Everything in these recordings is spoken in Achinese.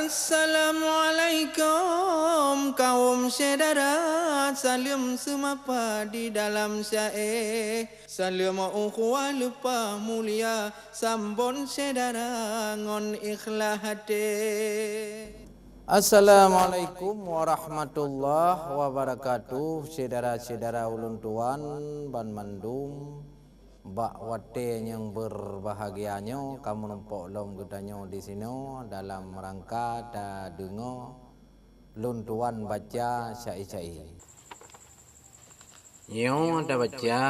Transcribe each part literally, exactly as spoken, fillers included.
Assalamualaikum kaum syedara, saleuem seumapa di dalam syae. Saleuem ukhuwah leupah mulia, sambot syedara ngon ikhlas até. Assalamualaikum warahmatullahi wabarakatuh, syedara-syedara ulôn tuan banmandum. Bak watée nyang beurbahagia nyoe, ka meurumpok lom geutanyoe disinoe dalam rangka tadeungoe lôn tuan baca syae-syae. Nyoe tabaca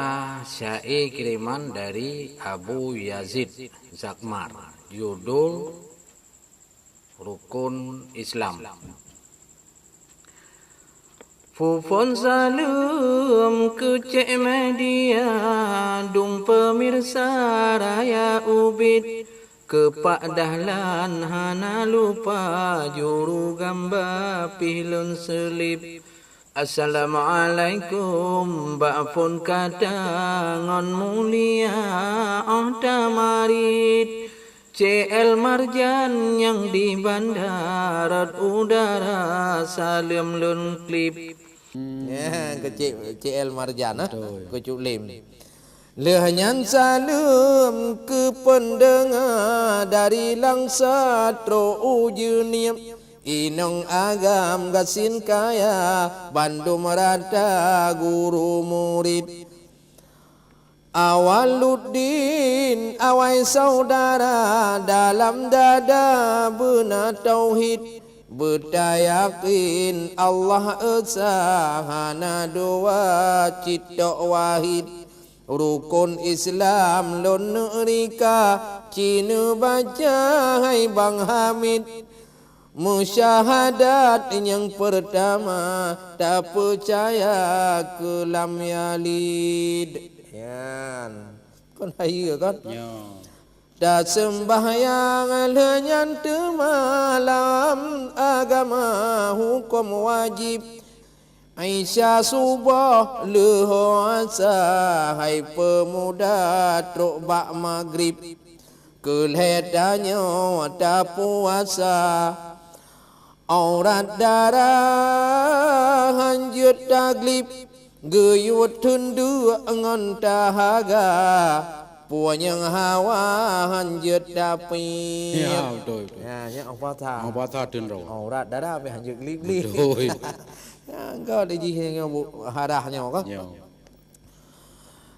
syae kireman dari Abu Yazid Zakmar, judul Rukun Islam. Phon saleuem keu cék media, dum peumirsa raya ubit, keu Pak Dahlan hana lupa, juru gamba pih lôn seulib. Assalamualaikum, bak phon ka ta ngon mulia óh tamarit. C L Marjan nyang di Banda rot udara saleuem lôn klib. Ya, keu Cik, C L Marjan, ah, betul, keu Cuk Lim. Lheueh nyan saleuem keu peundeungoe dari Langsa trok u Jeunieb, inong agam gasien kaya bandum rata guru murit. Awaluddin awai saudara dalam dada beuna tauhid, beutayakin Allah Esa hana dua cit tok wahid. Rukun Islam lôn neurika, ci neubaca hai Bang Hamid. Meusyahadat nyang peurtama, tapeucaya keu lam Yalid. Nyan. Kon hayeue kon? Nyo. Taseumbahyang lheueh nyan teuma lam agama huköm wajéb. Isya suboh leuho asa hai peumuda trok bak magrib. Keu lhée tanyoe tapuasa. Aurat dara han jeuet taglib, geuyue teundeuk ngon tahaga, punyang hawa han jeuet tapiet. Ya, beutôi, beutôi. Ya, nyan Allah Taala. Allah Taala teunroe. Aurat dara pih han jeuet glib-glib. Beutôi. Ya, engkau di jih nyoe bu-, harah nyoe kah? Ya.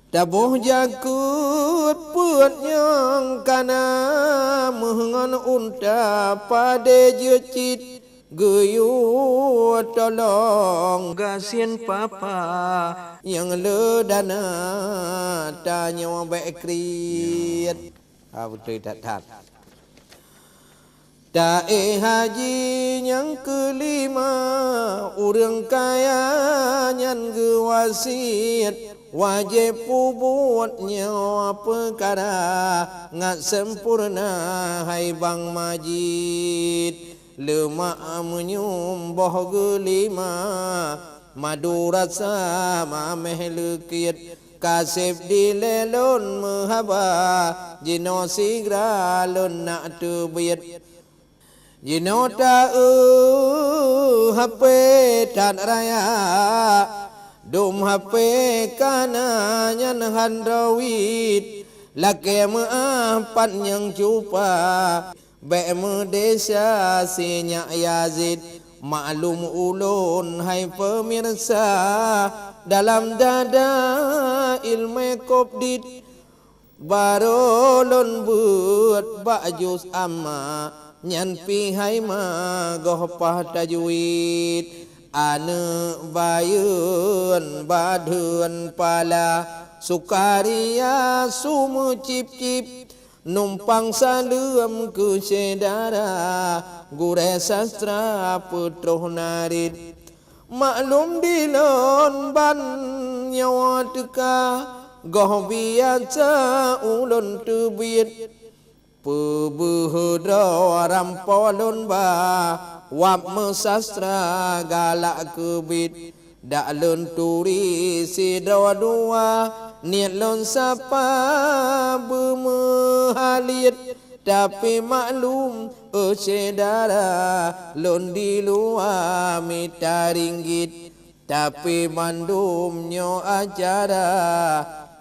Taboh jakeuet peuet nyang kana, meuh ngon unta padé jeuet cit, geuyue tolong gasien papa nyang le dana tanyoe bék kriet. Ha, beutôi that-that. Taék haji nyang keulima, ureuëng kaya nyan geuwasiet, wajéb peubuet nyoe peukara ngat sampoereuna hai Bang Majid. Leumak meunyum boh geulima, madu rasa maméh leukiet, kaseb dilée lôn meuhaba, jinoe sigra lôn nak teubiet. Jinoe ta-eu hapé that raya, dum hapé kana nyan han rawit, lakée meuáh pat nyang cupa. Bék meudesya si nyak Yazid, maklum ulôn hai peumirsa, dalam dada ileumé kop dit. Barô lôn beuet bak jus amma, nyan pih hai ma goh paih tajwid. Aneuëk bayeuen badeuen pala, sukaria su meucib-cib. Numpang saleuem keu syedara, gurée sastra peutroh narit. Maklum dilôn ban nyoe teuka, goh biasa ulôn teubiet. Peubeuh droe rampo lôn ba, wab meusastra galak keubiet. Dak lôn turi sidroe dua, niet lôn sapa beumeuhaliet, tapi maklum Syedara lôn di luwa mita ringgit, tapi mandum nyoe acara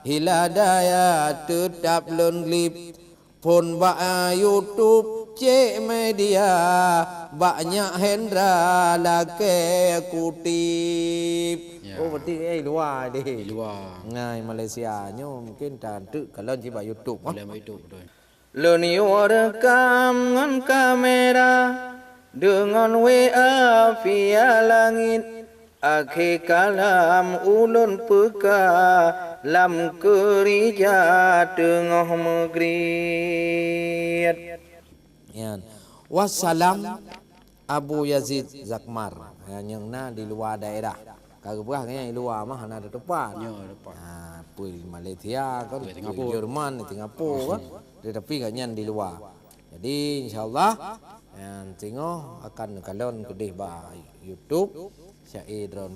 hila daya teutap lôn glip. Phon bak YouTube cek media, bak Nyak Hendra lakée kutip. Ya. Oh, berarti, eh, luwa deh. Di luwa. Ngai Malaysia nyoe mungkin tan teuk kalon cit bak YouTube, ah. Boleh bak YouTube, betul. Lôn yue rekam ngon kamera, deungon W A via langit, akhé kalam ulôn peuka lam keurija teungoh meugriet. Nyan. Wassalam. Abu Yazid Zakmar, ya, nyang na di luwa daerah. Ka geupeugah nyan di luwa mah hana teutupat. Ya, teutupat. Ha, peue Malaysia kan, Peue Singapura. Jerman, Singapura kan. Tetapi kat nyan di luwa. Jadi insya-Allah, ya, singoh akan kalon keudeh bak YouTube, syair droen.